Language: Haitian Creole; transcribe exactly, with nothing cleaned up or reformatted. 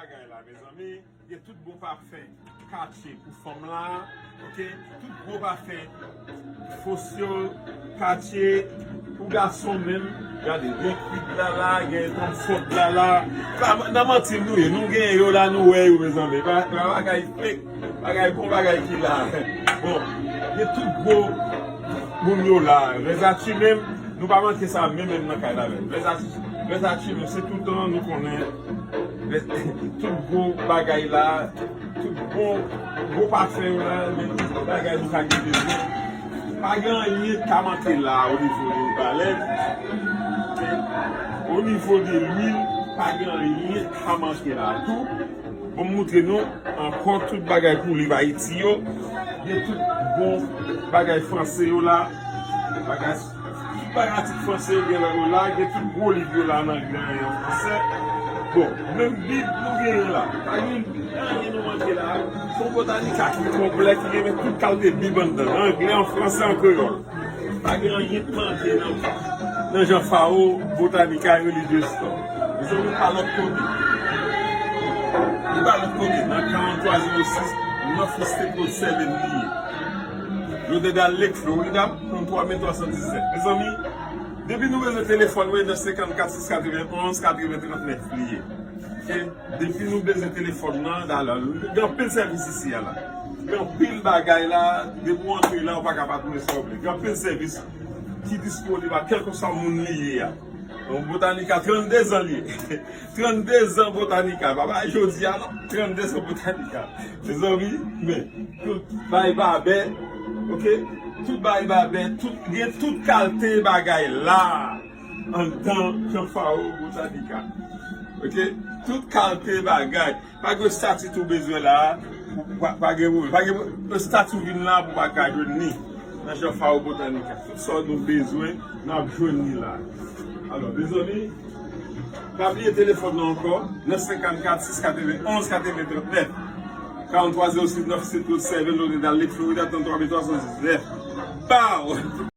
Bagay la, mezanmi, gen tout bon pafen katye pou fanm la, oke? Tout gwo pafen fosyo katye pou gason menm. Gade, gen kwid la la, gen konfòt la la. Pa, nan manti nou ye, nou gen yo la, nou wè yo, mezanmi. Pa, pa bagay fake, bagay bon, bagay ki la. Bon, gen tout gwo moun yo la. Rèzati menm, nou pa manke sa menm, menm nan kay la menm. Rèzati, rèzati menm, se toutan nou konnen. Tout gwo bagay la, tout bon, gwo pafen yo la, men tout bagay nou ka gen bezwen. Pa gen anyen k ka manke la o nivo de balèt. O nivo de lwil, pa gen anyen k ka manke la tou. Bon, m moutre nou ankò tout bagay pou liv Ayiti yo. Gen tout bon bagay franse yo la. Bagay, tout bagay atik franse yo gen la yo la. Gen tout gwo liv yo la nan anglè e an franse. Bon, menm Bib nou genyen la. Pa gen anyen nou manke la. Se yon Botanica ki konplè, ki gen tout kalte Bib anndan. An anglè, an franse, an kreyòl. Pa gen anyen k manke nan, nan Jan Fawo Botanica Religious Store. Mezanmi, pa lòt kote. Li pa lòt kote. Nan karant twa zewo sis North State Road seven li ye. Lauderdale Lake, Florida, trant twa mil twa san diznèf. Mezanmi, depi nou bezwen telefòn mwen, nan senkannkat sis katreven onz katreven trannèf li ye. E depi nou bezwen telefòn nan, la, la, gen anpil sèvis isi a la. Gen anpil bagay la, depi w antre la, ou pa ka pa tounen sa w vle. Gen anpil sèvis ki disponib a kèlkeswa moun li ye a. Donk, Botanica, trannde zan li ye. Trannde zan Botanica. Pa bay jodi a, non. Trannde zan Botanica. Mezanmi, men, tout bay babè, oke? Tout bay babè, tout, gen tout kalte bagay la. Anndan Jan Fawo Botanica. Oke? Tout kalte bagay. Pa gen estati tou bezwen la. Pa, pa gen pwoblèm. Pa gen estati vin la pou pa ka jwenn li. Nan Jan Fawo Botanica. Tout sa nou bezwen, n ap jwenn li la. Alò, mezanmi, pa bliye telefòn nan ankò. Nèf senkannkat sis katreven onz katreven trannèf. Karant twa zewo sis North State Road seven, Lauderdale Lake, Florida, trant twa mil twa san diznèf. Pow!